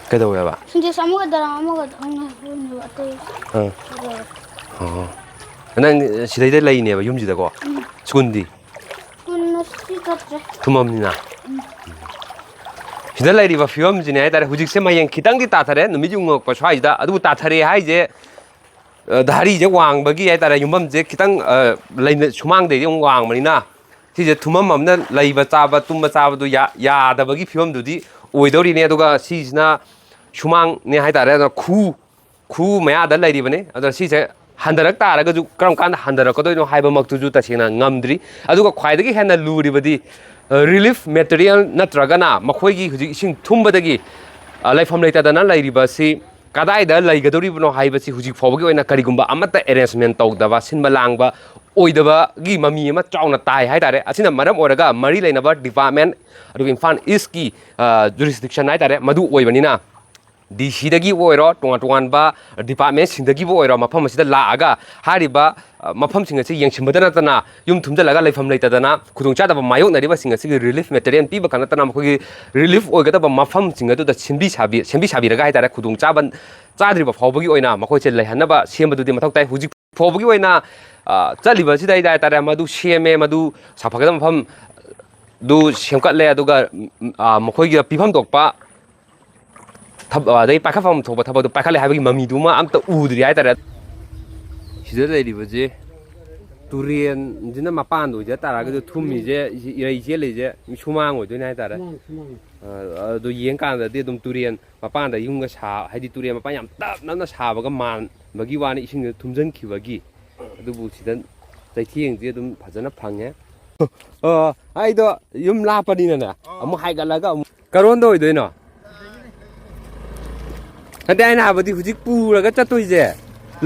ꯀꯩꯗꯧꯋꯦꯕ? ꯁꯤꯟꯇꯦꯛꯁ ꯑꯃꯒ ꯗꯔꯝ ꯑꯃꯒ ꯈꯛꯇꯪ ꯉꯥꯏꯍꯧꯔꯤꯅꯦꯕ, ꯑꯇꯩ ꯑꯥ꯫ ꯂꯣꯏꯔꯦ꯫ ꯑꯣ꯫ ꯅꯪ ꯁꯤꯗꯩꯗ ꯂꯩꯅꯦꯕ, ꯌꯨꯝꯁꯤꯗꯀꯣ? ꯎꯝ꯫ ꯁ꯭ꯀꯨꯜꯗꯤ? ꯁ꯭ꯀꯨꯜ ꯉꯁꯤ ꯆꯠꯇ꯭ꯔꯦ꯫ ꯊꯨꯝꯃꯝꯅꯤꯅ? ꯎꯝ꯫ ꯁꯤꯗ ꯂꯩꯔꯤꯕ ꯐꯤꯕꯝꯁꯤꯅꯦ ꯍꯥꯏꯇꯥꯔꯦ, ꯍꯧꯖꯤꯛꯁꯦ ꯃꯌꯦꯡ ꯈꯤꯇꯪꯗꯤ ꯇꯥꯊꯔꯦ, ꯅꯨꯃꯤꯠ ꯌꯨꯡꯉꯛꯄ ꯁ꯭ꯋꯥꯏꯁꯤꯗ꯫ ꯑꯗꯨꯕꯨ ꯇꯥꯊꯔꯦ ꯍꯥꯏꯁꯦ, ꯑ, ꯙꯥꯔꯤꯁꯦ ꯋꯥꯡꯕꯒꯤ ꯍꯥꯏꯇꯥꯔꯦ, ꯌꯨꯝꯐꯝꯁꯦ ꯈꯤꯇꯪ, ꯑ, ꯂꯩꯅ-, ꯁꯨꯃꯥꯡꯗꯩꯗꯤ ꯑꯃꯨꯛ ꯋꯥꯡꯕꯅꯤꯅ, ꯁꯤꯁꯦ ꯊꯨꯝꯐꯝ ꯑꯃꯅ ꯂꯩꯕ ꯆꯥꯕ, ꯇꯨꯝꯕ ꯆꯥꯕꯗꯨ ꯌꯥ-, ꯌꯥꯗꯕꯒꯤ ꯐꯤꯕꯝꯗꯨꯗꯤ ꯑꯣꯏꯗꯧꯔꯤꯅꯦ꯫ ꯑꯗꯨꯒ ꯁꯤꯁꯤꯅ ꯁꯨꯃꯥꯡꯅꯦ ꯍꯥꯏꯇꯥꯔꯦ, ꯑꯗꯨꯅ ꯈꯨ, ꯈꯨ ꯃꯌꯥꯗ ꯂꯩꯔꯤꯕꯅꯤ꯫ ꯑꯗꯨꯅ ꯁꯤꯁꯦ ꯍꯟꯊꯔꯛ ꯇꯥꯔꯒꯁꯨ ꯀꯔꯝ ꯀꯥꯟꯗ ꯍꯟꯊꯔꯛꯀꯗꯣꯏꯅꯣ ꯍꯥꯏꯕꯃꯛꯇꯨꯁꯨ ꯇꯁꯦꯡꯅ ꯉꯝꯗ꯭ꯔꯤ꯫ ꯑꯗꯨꯒ ꯈ꯭ꯋꯥꯏꯗꯒꯤ ꯍꯦꯟꯅ ꯂꯨꯔꯤꯕꯗꯤ, ꯑ, ꯔꯤꯂꯤꯐ ꯃꯦꯇꯔꯤꯌꯦꯜ ꯅꯠꯇ꯭ꯔꯒꯅ ꯃꯈꯣꯏꯒꯤ ꯍꯧꯖꯤꯛ ꯏꯁꯤꯡ ꯊꯨꯝꯕꯗꯒꯤ, ꯑ, ꯂꯩꯐꯝ ꯂꯩꯇꯗꯅ ꯂꯩꯔꯤꯕꯁꯤ ꯀꯗꯥꯏꯗ ꯂꯩꯒꯗꯧꯔꯤꯕꯅꯣ ꯍꯥꯏꯕꯁꯤ ꯍꯧꯖꯤꯛ ꯐꯥꯎꯕꯒꯤ ꯑꯣꯏꯅ ꯀꯔꯤꯒꯨꯝꯕ ꯑꯃꯠꯇ ꯑꯦꯔꯦꯟꯖꯃꯦꯟ ꯇꯧꯗꯕ, ꯁꯤꯟꯕ ꯂꯥꯡꯕ ꯑꯣꯏꯗꯕꯒꯤ ꯃꯃꯤ ꯑꯃ ꯆꯥꯎꯅ ꯇꯥꯏ ꯍꯥꯏꯇꯥꯔꯦ꯫ ꯑꯁꯤꯅ ꯃꯔꯝ ꯑꯣꯏꯔꯒ ꯃꯔꯤ ꯂꯩꯅꯕ ꯗꯤꯄꯥꯔꯠꯃꯦꯟ, ꯑꯗꯨꯒ ꯏꯝꯐꯥꯜ ꯏꯁꯀꯤ, ꯑ, ꯖꯨꯔꯤꯁꯗꯤꯛꯁꯟ ꯍꯥꯏꯇꯥꯔꯦ, ꯃꯗꯨ ꯑꯣꯏꯕꯅꯤꯅ, ꯗꯤ ꯁꯤꯗꯒꯤ ꯑꯣꯏꯔꯣ, ꯇꯣꯉꯥꯟ ꯇꯣꯉꯥꯟꯕ ꯗꯤꯄꯥꯔꯠꯃꯦꯟꯁꯤꯡꯗꯒꯤꯕꯨ ꯑꯣꯏꯔꯣ, ꯃꯐꯝ ꯑꯁꯤꯗ ꯂꯥꯛꯑꯒ ꯍꯥꯏꯔꯤꯕ, ꯑ, ꯃꯐꯝꯁꯤꯡ ꯑꯁꯤ ꯌꯦꯡꯁꯤꯟꯕꯗ ꯅꯠꯇꯅ ꯌꯨꯝ ꯊꯨꯝꯖꯤꯜꯂꯒ ꯂꯩꯐꯝ ꯂꯩꯇꯗꯅ ꯈꯨꯗꯣꯡꯆꯥꯗꯕ ꯃꯥꯌꯣꯛꯅꯔꯤꯕꯁꯤꯡ ꯑꯁꯤꯒꯤ ꯔꯤꯂꯤꯐ ꯃꯦꯇꯔꯤꯌꯦꯜ ꯄꯤꯕ ꯈꯛ ꯅꯠꯇꯅ ꯃꯈꯣꯏꯒꯤ ꯔꯤꯂꯤꯐ ꯑꯣꯏꯒꯗꯕ ꯃꯐꯝꯁꯤꯡ ꯑꯗꯨꯗ ꯁꯦꯝꯕꯤ ꯁꯥꯕꯤ-, ꯁꯦꯝꯕꯤ ꯁꯥꯕꯤꯔꯒ ꯍꯥꯏꯇꯥꯔꯦ, ꯈꯨꯗꯣꯡꯆꯥꯕ ꯆꯥꯗ꯭ꯔꯤꯕ ꯐꯥꯎꯕꯒꯤ ꯑꯣꯏꯅ ꯃꯈꯣꯏꯁꯦ ꯂꯩꯍꯟꯅꯕ ꯁꯦꯝꯕꯗꯨꯗꯤ ꯃꯊꯧ ꯇꯥꯏ꯫ ꯍꯧꯖꯤꯛ ꯐꯥꯎꯕꯒꯤ ꯑꯣꯏꯅ, ꯑ, ꯆꯠꯂꯤꯕ ꯑꯁꯤꯗ ꯍꯥꯏꯇꯥꯔꯦ, ꯃꯗꯨ ꯁꯦꯝꯃꯦ, ꯃꯗꯨ ꯁꯥꯐꯒꯗꯕ ꯃꯐꯝ ꯑꯗꯨ ꯁꯦꯝꯒꯠꯂꯦ, ꯑꯗꯨꯒ, ꯎꯝ, ꯑ, ꯃꯈꯣꯏꯒꯤ ꯄꯤꯐꯝ ꯊꯣꯛꯄ ꯊꯕ-, ꯑꯗꯩ ꯄꯥꯏꯈꯠꯐꯝ ꯊꯣꯛꯄ ꯊꯕꯛꯇꯣ ꯄꯥꯏꯈꯠꯂꯦ ꯍꯥꯏꯕꯒꯤ ꯃꯃꯤꯗꯨꯃ ꯑꯝꯇ ꯎꯗ꯭ꯔꯤ ꯍꯥꯏꯇꯥꯔꯦ꯫ ꯁꯤꯗ ꯂꯩꯔꯤꯕꯁꯦ ꯇꯨꯔꯦꯟꯁꯤꯅ ꯃꯄꯥꯟꯗ ꯑꯣꯏꯖ ꯇꯥꯔꯒꯁꯨ ꯊꯨꯝꯃꯤꯁꯦ, ꯁꯤ ꯏꯔꯩ ꯆꯦꯜꯂꯤꯁꯦ ꯁꯨꯃꯥꯡ ꯑꯣꯏꯗꯣꯏꯅꯦ ꯍꯥꯏꯇꯥꯔꯦ꯫ ꯁꯨꯃꯥꯡ, ꯁꯨꯃꯥꯡ꯫ ꯑ, ꯑꯗꯨ ꯌꯦꯡꯀꯥꯟꯗꯗꯤ ꯑꯗꯨꯝ ꯇꯨꯔꯦꯟ ꯃꯄꯥꯟꯗ ꯌꯨꯝꯒ ꯁꯥ-, ꯍꯥꯏꯗꯤ ꯇꯨꯔꯦꯟ ꯃꯄꯥꯟ ꯌꯥꯝ ꯇꯞ ꯅꯞꯅ ꯁꯥꯕꯒ ꯃꯥꯟꯕꯒꯤ ꯋꯥꯅꯤ, ꯏꯁꯤꯡꯗ ꯊꯨꯝꯖꯤꯟꯈꯤꯕꯒꯤ꯫ ꯑꯗꯨꯕꯨ ꯁꯤꯗ ꯆꯩꯊꯦꯡꯁꯦ ꯑꯗꯨꯝ ꯐꯖꯅ ꯐꯪꯉꯦ꯫ ꯑꯣ, ꯑꯩꯗꯣ ꯌꯨꯝ ꯂꯥꯞꯄꯅꯤꯅꯅꯦ, ꯑꯃꯨꯛ ꯍꯥꯏꯒꯠꯂꯒ ꯑꯃꯨꯛ ꯀꯔꯣꯟꯗ ꯑꯣꯏꯗꯣꯏꯅꯣ? ꯅꯠꯇꯦ, ꯑꯩꯅ ꯍꯥꯏꯕꯗꯤ ꯍꯧꯖꯤꯛ ꯄꯨꯔꯒ ꯆꯠꯇꯣꯏꯁꯦ,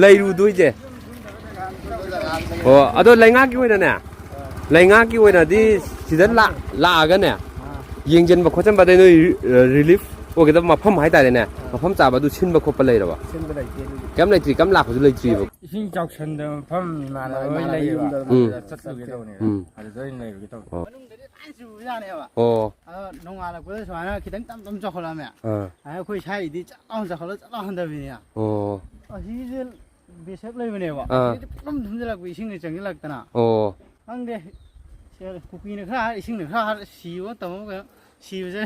ꯂꯩꯔꯨꯗꯣꯏꯁꯦ꯫ ꯑꯣ, ꯑꯗꯣ ꯂꯩꯉꯥꯛꯀꯤ ꯑꯣꯏꯅꯅꯦ, ꯂꯩꯉꯥꯛꯀꯤ ꯑꯣꯏꯅꯗꯤ ꯁꯤꯗ ꯂꯥꯛ-, ꯂꯥꯛꯑꯒꯅꯦ, ꯌꯦꯡꯁꯤꯟꯕ ꯈꯣꯠꯆꯟꯕ, ꯑꯗꯩ ꯅꯣꯏ, ꯑ, ꯔꯤꯂꯤꯐ ꯑꯣꯏꯒꯗꯕ ꯃꯐꯝ ꯍꯥꯏꯇꯥꯔꯦꯅꯦ, ꯃꯐꯝ ꯆꯥꯕ ꯑꯗꯨ ꯁꯤꯟꯕ ꯈꯣꯠꯄ ꯂꯩꯔꯕ? ꯁꯤꯟꯕ ꯂꯩꯇꯦ ꯑꯗꯨꯗꯤ꯫ ꯀꯩꯝ ꯂꯩꯇ꯭ꯔꯤ, ꯀꯩꯝ ꯂꯥꯛꯄꯁꯨ ꯂꯩꯇ꯭ꯔꯤꯕ? ꯏꯁꯤꯡ ꯆꯥꯎꯁꯟꯗꯕ ꯃꯐꯝ ꯏꯃꯥꯟꯅꯕ ꯍꯣꯏ ꯏꯃꯥꯟꯅꯕ ꯂꯩꯌꯦꯕ꯫ ꯌꯨꯝꯗ ꯎꯝ꯫ ꯑꯗꯨꯗ ꯆꯠꯂꯨꯒꯦ ꯇꯧꯕꯅꯤꯗ꯫ ꯎꯝ꯫ ꯑꯗꯨꯗ ꯑꯣꯏꯅ ꯂꯩꯔꯨꯒꯦ ꯇꯧꯕꯅꯤ꯫ ꯑꯣ꯫ ꯃꯅꯨꯡꯗꯗꯤ ꯐꯖꯅ ꯆꯨꯕꯖꯥꯠꯅꯦꯕ꯫ ꯑꯣ꯫ ꯑꯗꯣ ꯅꯣꯡꯉꯥꯜꯂꯛꯄꯗ ꯁꯨꯃꯥꯏꯅ ꯈꯤꯇꯪ ꯇꯞ ꯇꯞ ꯆꯥꯎꯈꯠꯂꯛꯑꯝꯃꯦ꯫ ꯑꯥ꯫ ꯑꯗ ꯑꯩꯈꯣꯏ ꯁ꯭ꯋꯥꯏꯗꯤ ꯆꯠ ꯂꯥꯎꯅ ꯆꯥꯎꯈꯠꯂ ꯆꯠ ꯂꯥꯎ ꯍꯟꯊꯕꯤꯅꯦ꯫ ꯑꯣ꯫ ꯑꯁꯤꯁꯦ ꯕꯦꯁꯦꯞ ꯂꯩꯕꯅꯦꯕ꯫ ꯑꯥ꯫ ꯑꯗꯩꯗꯤ ꯄꯨꯡꯊꯨꯝ ꯊꯨꯝꯖꯤꯜꯂꯛꯄ, ꯏꯁꯤꯡꯅ ꯆꯪꯁꯤꯜꯂꯛꯇꯅ꯫ ꯑꯣ꯫ ꯈꯪꯗꯦ꯫ ꯁꯤ ꯀꯨꯀꯤꯅ ꯈꯔ ꯍꯥꯏꯔ, ꯏꯁꯤꯡꯅ ꯈꯔ ꯍꯥꯏꯔ, ꯁꯤꯕ ꯇꯧꯕ ꯀꯩꯅꯣ, ꯁꯤꯕꯁꯦ꯫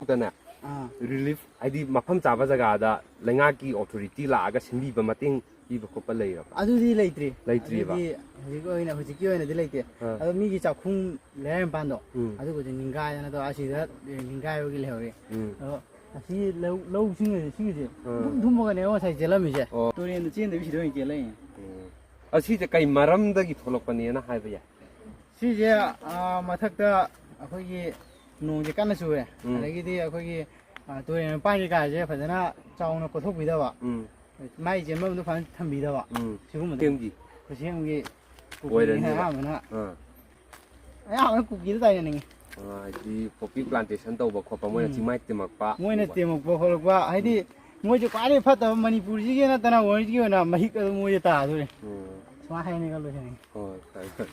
ꯑꯗꯨꯅꯦ꯫ ꯑꯥ꯫ ꯔꯤꯂꯤꯐ ꯍꯥꯏꯗꯤ ꯃꯐꯝ ꯆꯥꯕ ꯖꯒꯥꯗ ꯂꯩꯉꯥꯛꯀꯤ ꯑꯣꯊꯣꯔꯤꯇꯤ ꯂꯥꯛꯑꯒ ꯁꯤꯟꯕꯤꯕ, ꯃꯇꯦꯡ ꯄꯤꯕ ꯈꯣꯠꯄ ꯂꯩꯔꯕ? ꯑꯗꯨꯗꯤ ꯂꯩꯇ꯭ꯔꯤ꯫ ꯂꯩꯇ꯭ꯔꯤꯕ? ꯑꯗꯨꯗꯤ ꯍꯧꯖꯤꯛ ꯑꯣꯏꯅ, ꯍꯧꯖꯤꯛꯀꯤ ꯑꯣꯏꯅꯗꯤ ꯂꯩꯇꯦ꯫ ꯑꯥ꯫ ꯑꯗꯣ ꯃꯤꯒꯤ ꯆꯥꯛꯈꯨꯝ ꯂꯩꯔꯥꯏ ꯃꯄꯥꯟꯗꯣ, ꯎꯝ꯫ ꯑꯗꯨꯕꯨꯗꯤ ꯅꯤꯡꯒꯥꯏꯗꯅ ꯇꯧꯔ ꯑꯁꯤꯗ ꯅꯤꯡꯒꯥꯏꯕꯒꯤ ꯂꯩꯍꯧꯔꯤ꯫ ꯎꯝ꯫ ꯑꯗꯣ ꯑꯁꯤ ꯂꯧ, ꯂꯧꯁꯤꯡ ꯑꯁꯤꯒꯤꯁꯦ ꯑꯥ꯫ ꯄꯨꯡꯊꯨꯝ ꯊꯨꯝꯃꯒꯅꯦꯕ ꯉꯁꯥꯏ ꯆꯦꯜꯂꯝꯃꯤꯁꯦ꯫ ꯑꯣ꯫ ꯇꯨꯔꯦꯟꯗ ꯆꯦꯟꯗꯕꯤ ꯁꯤꯗ ꯑꯣꯏꯅ ꯆꯦꯜꯂꯛꯏꯅꯦ꯫ ꯎꯝ꯫ ꯑꯁꯤꯁꯦ ꯀꯩ ꯃꯔꯝꯗꯒꯤ ꯊꯣꯛꯂꯛꯄꯅꯦꯅ ꯍꯥꯏꯕ ꯌꯥꯏ? ꯁꯤꯁꯦ, ꯑꯥ, ꯃꯊꯛꯇ ꯑꯩꯈꯣꯏꯒꯤ ꯅꯣꯡꯁꯦ ꯀꯟꯅ ꯆꯨꯔꯦ꯫ ꯎꯝ꯫ ꯑꯗꯒꯤꯗꯤ ꯑꯩꯈꯣꯏꯒꯤ, ꯑꯥ, ꯇꯨꯔꯦꯜ ꯃꯄꯥꯟ ꯀꯩꯀꯥꯁꯦ ꯐꯖꯅ ꯆꯥꯎꯅ ꯀꯣꯊꯣꯛꯄꯤꯗꯕ꯫ ꯎꯝ꯫ ꯃꯥꯏ ꯆꯦꯟꯐꯝꯗꯣ ꯐꯖꯅ ꯊꯝꯕꯤꯗꯕ꯫ ꯎꯝ꯫ ꯁꯤꯒꯨꯝꯕꯗ ꯈꯨꯠꯁꯦꯝꯒꯤ ꯈꯨꯠꯁꯦꯝꯒꯤ ꯀꯨꯀꯤꯅ ꯑꯣꯏꯔꯅꯤꯕ꯫ ꯑꯌꯥꯝꯕꯅ, ꯑꯥ꯫ ꯑꯌꯥꯝꯕꯅ ꯀꯨꯀꯤꯗ ꯇꯥꯏꯅꯅꯤꯡꯉꯤ꯫ ꯑꯥ, ꯍꯥꯏꯗꯤ ꯄꯣꯄꯤ ꯄ꯭ꯂꯥꯟꯇꯦꯁꯟ ꯇꯧꯕ ꯈꯣꯠꯄ, ꯃꯣꯏꯅ ꯎꯝ꯫ ꯆꯤꯡꯃꯥꯏ ꯇꯦꯝꯃꯛꯄ ꯃꯣꯏꯅ ꯎꯕ꯫ ꯇꯦꯝꯃꯛꯄ ꯈꯣꯠꯂꯛꯄ, ꯍꯥꯏꯗꯤ ꯎꯝ꯫ ꯃꯣꯏꯁꯦ ꯈ꯭ꯋꯥꯏꯗꯒꯤ ꯐꯠꯇꯕ ꯃꯅꯤꯄꯨꯔꯁꯤꯒꯤ ꯅꯠꯇꯅ ꯋꯥꯔꯜꯒꯤ ꯑꯣꯏꯅ ꯃꯍꯤꯛ ꯑꯗꯨꯝ ꯃꯣꯏꯗ ꯇꯥꯗꯣꯔꯦ꯫ ꯎꯝ꯫ ꯁꯨꯃꯥꯏꯅ ꯍꯥꯏꯅꯤꯡꯉ ꯂꯣꯏꯁꯤꯟꯅꯤꯡꯉꯤ꯫ ꯍꯣꯏ, ꯐꯔꯦ, ꯐꯔꯦ꯫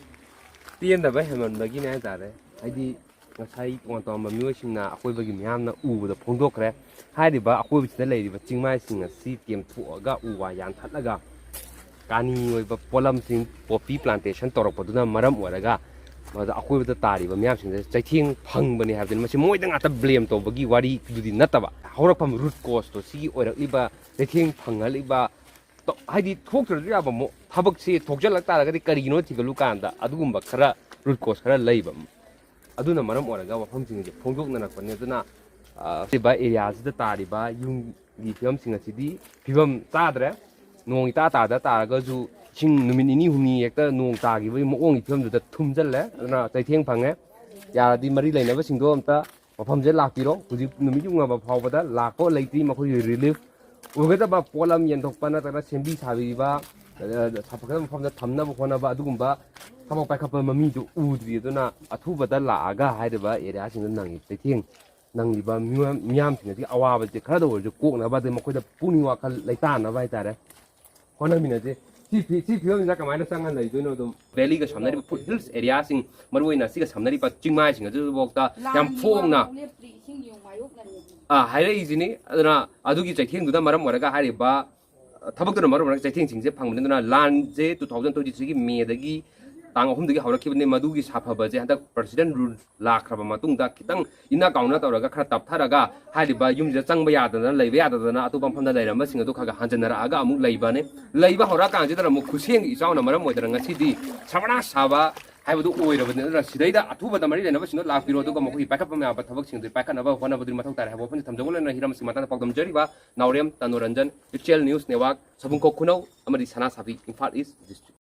ꯄꯦꯟꯗꯕ ꯍꯦꯟꯃꯟꯕꯒꯤꯅꯦ ꯍꯥꯏꯇꯥꯔꯦ꯫ ꯍꯥꯏꯗꯤ ꯉꯁꯥꯏ ꯇꯣꯉꯥꯟ ꯇꯣꯉꯥꯟꯕ ꯃꯤꯑꯣꯏꯁꯤꯡꯅ ꯑꯀꯣꯏꯕꯒꯤ ꯃꯤꯌꯥꯝꯅ ꯎꯕꯗ ꯐꯣꯡꯗꯣꯛꯈ꯭ꯔꯦ꯫ ꯍꯥꯏꯔꯤꯕ ꯑꯀꯣꯏꯕꯁꯤꯗ ꯂꯩꯔꯤꯕ ꯆꯤꯡꯃꯥꯏꯁꯤꯡ ꯑꯁꯤ ꯇꯦꯝꯊꯣꯛꯑꯒ ꯎ ꯋꯥ ꯌꯥꯟꯊꯠꯂꯒ ꯀꯥꯅꯤ ꯑꯣꯏꯕ ꯄꯣꯠꯂꯝꯁꯤꯡ ꯄꯣꯄꯤ ꯄ꯭ꯂꯥꯟꯇꯦꯁꯟ ꯇꯧꯔꯛꯄꯗꯨꯅ ꯃꯔꯝ ꯑꯣꯏꯔꯒ ꯃꯗꯨꯗ ꯑꯀꯣꯏꯕꯗ ꯇꯥꯔꯤꯕ ꯃꯤꯌꯥꯝꯁꯤꯡꯁꯦ ꯆꯩꯊꯦꯡ ꯐꯪꯕꯅꯤ ꯍꯥꯏꯕꯗꯨꯅꯤ꯫ ꯃꯁꯤ ꯃꯣꯏꯗ ꯉꯥꯛꯇ ꯕ꯭ꯂꯦꯝ ꯇꯧꯕꯒꯤ ꯋꯥꯔꯤꯗꯨꯗꯤ ꯅꯠꯇꯕ, ꯍꯧꯔꯛꯐꯝ ꯔꯨꯠ ꯀꯣꯁꯇꯣ ꯁꯤꯒꯤ ꯑꯣꯏꯔꯛꯂꯤꯕ ꯆꯩꯊꯦꯡ ꯐꯪꯍꯜꯂꯤꯕ ꯇꯧ-, ꯍꯥꯏꯗꯤ ꯊꯣꯛꯇ꯭ꯔꯁꯨ ꯌꯥꯕ ꯃꯣ-, ꯊꯕꯛꯁꯤ ꯊꯣꯛꯆꯜꯂꯛ ꯇꯥꯔꯒꯗꯤ ꯀꯔꯤꯒꯤꯅꯣ ꯊꯤꯒꯠꯂꯨ ꯀꯥꯟꯗ ꯑꯗꯨꯒꯨꯝꯕ ꯈꯔ ꯔꯨꯠ ꯀꯣꯁ ꯈꯔ ꯂꯩꯕ꯫ ꯑꯗꯨꯅ ꯃꯔꯝ ꯑꯣꯏꯔꯒ ꯋꯥꯐꯝꯁꯤꯡꯁꯦ ꯐꯣꯡꯗꯣꯛꯅꯔꯛꯄꯅꯤ꯫ ꯑꯗꯨꯅ, ꯑ, ꯁꯤꯕ ꯑꯦꯔꯤꯌꯥꯁꯤꯗ ꯇꯥꯔꯤꯕ ꯌꯨꯝꯒꯤ ꯐꯤꯕꯝꯁꯤꯡ ꯑꯁꯤꯗꯤ ꯐꯤꯕꯝ ꯆꯥꯗ꯭ꯔꯦ꯫ ꯅꯣꯡ ꯏꯇꯥ ꯇꯥꯗ ꯇꯥꯔꯒꯁꯨ ꯏꯁꯤꯡ ꯅꯨꯃꯤꯠ ꯅꯤꯅꯤ ꯍꯨꯝꯅꯤ ꯍꯦꯛꯇ ꯅꯣꯡ ꯇꯥꯈꯤꯕꯒꯤ ꯃꯑꯣꯡꯒꯤ ꯐꯤꯕꯝꯗꯨꯗ ꯊꯨꯝꯖꯤꯜꯂꯦ꯫ ꯑꯗꯨꯅ ꯆꯩꯊꯦꯡ ꯐꯪꯉꯦ꯫ ꯌꯥꯔꯗꯤ ꯃꯔꯤ ꯂꯩꯅꯕꯁꯤꯡꯗꯣ ꯑꯝꯇ ꯃꯐꯝꯁꯦ ꯂꯥꯛꯄꯤꯔꯣ꯫ ꯍꯧꯖꯤꯛ ꯅꯨꯃꯤꯠ ꯌꯨꯡꯉꯕ ꯐꯥꯎꯕꯗ ꯂꯥꯛꯄ ꯂꯩꯇ꯭ꯔꯤ꯫ ꯃꯈꯣꯏꯒꯤ ꯔꯤꯂꯤꯐ ꯑꯣꯏꯒꯗꯕ ꯄꯣꯠꯂꯝ ꯌꯦꯟꯊꯣꯛꯄ ꯅꯠꯇ꯭ꯔꯒ ꯁꯦꯝꯕꯤ ꯁꯥꯕꯤꯕ, ꯑ, ꯁꯥꯐꯒꯗꯕ ꯃꯐꯝꯗ ꯊꯝꯅꯕ ꯍꯣꯠꯅꯕ, ꯑꯗꯨꯒꯨꯝꯕ ꯊꯕꯛ ꯄꯥꯏꯈꯠꯄ ꯃꯃꯤꯗꯨ ꯎꯗ꯭ꯔꯤ꯫ ꯑꯗꯨꯅ ꯑꯊꯨꯕꯗ ꯂꯥꯛꯑꯒ ꯍꯥꯏꯔꯤꯕ ꯑꯦꯔꯤꯌꯥꯁꯤꯡꯗ ꯅꯪꯉꯤ ꯆꯩꯊꯦꯡ ꯅꯪꯂꯤꯕ ꯃꯤꯑꯣꯏ-, ꯃꯤꯌꯥꯝꯁꯤꯡ ꯑꯁꯤꯒꯤ ꯑꯋꯥꯕꯁꯦ ꯈꯔꯗ ꯑꯣꯏꯔꯁꯨ ꯀꯣꯛꯅꯕ, ꯑꯗꯩ ꯃꯈꯣꯏꯗ ꯄꯨꯛꯅꯤꯡ ꯋꯥꯈꯜ ꯂꯩꯇꯥꯅꯕ ꯍꯥꯏꯇꯥꯔꯦ, ꯍꯣꯠꯅꯃꯤꯟꯅꯁꯦ꯫ ꯁꯤ ꯐꯤ-, ꯁꯤ ꯐꯤꯕꯝꯁꯤꯗ ꯀꯃꯥꯏꯅ ꯆꯪꯉ ꯂꯩꯗꯣꯏꯅꯣ? ꯑꯗꯨꯝ ꯚꯦꯂꯤꯒ ꯁꯝꯅꯔꯤꯕ ꯐꯨꯠ ꯍꯤꯜꯁ ꯑꯦꯔꯤꯌꯥꯁꯤꯡ, ꯃꯔꯨꯑꯣꯏꯅ ꯑꯁꯤꯒ ꯁꯝꯅꯔꯤꯕ ꯆꯤꯡꯃꯥꯏꯁꯤꯡ ꯑꯗꯨꯐꯥꯎꯗ ꯌꯥꯝ ꯂꯥꯟꯒꯤ ꯐꯣꯡꯅ ꯋꯥꯐꯥꯎ ꯂꯦꯞꯇ꯭ꯔꯤ, ꯏꯁꯤꯡꯒꯤ ꯃꯥꯌꯣꯛꯅꯔꯤ꯫ ꯑꯥ, ꯍꯥꯏꯔꯛꯏꯁꯤꯅꯤ꯫ ꯑꯗꯨꯅ ꯑꯗꯨꯒꯤ ꯆꯩꯊꯦꯡꯗꯨꯅ ꯃꯔꯝ ꯑꯣꯏꯔꯒ ꯍꯥꯏꯔꯤꯕ ꯊꯕꯛꯇꯨꯅ ꯃꯔꯝ ꯑꯣꯏꯔꯒ ꯆꯩꯊꯦꯡꯁꯤꯡꯁꯦ ꯐꯪꯕꯅꯤ꯫ ꯑꯗꯨꯅ ꯂꯥꯟꯁꯦ two thousand twenty three ꯒꯤ ꯃꯦꯗꯒꯤ, ꯇꯥꯡ ꯑꯍꯨꯝꯗꯒꯤ ꯍꯧꯔꯛꯈꯤꯕꯅꯤ꯫ ꯃꯗꯨꯒꯤ ꯁꯥꯐꯕꯁꯦ ꯍꯟꯗꯛ ꯄ꯭ꯔꯁꯤꯗꯦꯟ ꯔꯨꯜ ꯂꯥꯛꯈ꯭ꯔꯕ ꯃꯇꯨꯡꯗ ꯈꯤꯇꯪ ꯏꯟꯅ ꯀꯥꯎꯅ ꯇꯧꯔꯒ ꯈꯔ ꯇꯞꯊꯔꯒ ꯍꯥꯏꯔꯤꯕ ꯌꯨꯝꯁꯤꯗ ꯆꯪꯕ ꯌꯥꯗꯗꯅ, ꯂꯩꯕ ꯌꯥꯗꯗꯅ ꯑꯇꯣꯞꯄ ꯃꯐꯝꯗ ꯂꯩꯔꯝꯕꯁꯤꯡ ꯑꯗꯨ ꯈꯔ ꯈꯔ ꯍꯟꯖꯤꯟꯅꯔꯛꯑꯒ ꯑꯃꯨꯛ ꯂꯩꯕꯅꯤ꯫ ꯂꯩꯕ ꯍꯧꯔꯛꯑꯀꯥꯟꯁꯤꯗ ꯑꯃꯨꯛ ꯈꯨꯠꯁꯦꯝꯒꯤ ꯏꯆꯥꯎꯅ ꯃꯔꯝ ꯑꯣꯏꯗꯅ ꯉꯁꯤꯗꯤ ꯁꯔꯕꯅꯥꯁ ꯁꯥꯕ ꯍꯥꯏꯕꯗꯨ ꯑꯣꯏꯔꯕꯅꯤ꯫ ꯑꯗꯨꯅ ꯁꯤꯗꯩꯗ ꯑꯊꯨꯕꯗ ꯃꯔꯤ ꯂꯩꯅꯕꯁꯤꯡꯗꯣ ꯂꯥꯛꯄꯤꯔꯣ, ꯑꯗꯨꯒ ꯃꯈꯣꯏꯒꯤ ꯄꯥꯏꯈꯠꯄ ꯌꯥꯕ ꯊꯕꯛꯁꯤꯡ ꯑꯗꯨ ꯄꯥꯏꯈꯠꯅꯕ ꯍꯣꯠꯅꯕꯗꯨ ꯃꯊꯧ ꯇꯥꯔꯦ ꯍꯥꯏꯕ ꯋꯥꯐꯝꯁꯤ ꯊꯝꯖꯧ꯫ ꯂꯣꯏꯅꯅ ꯍꯤꯔꯝ ꯑꯁꯤꯒꯤ ꯃꯇꯥꯡꯗ ꯄꯥꯎꯗꯝꯖꯔꯤꯕ ꯅꯥꯎꯔꯦꯝ ꯇꯅꯨꯔꯟꯖꯟ, ꯏꯆꯦꯜ ꯅ꯭ꯌꯨꯁ ꯅꯦꯠꯋꯥꯔꯛ, ꯁꯕꯨꯡꯈꯣꯛ ꯈꯨꯅꯧ ꯑꯃꯗꯤ ꯁꯅꯥ ꯁꯥꯕꯤ, ꯏꯝꯐꯥꯜ ꯏꯁ ꯗꯤꯁꯇ꯭ꯔꯤꯛ꯫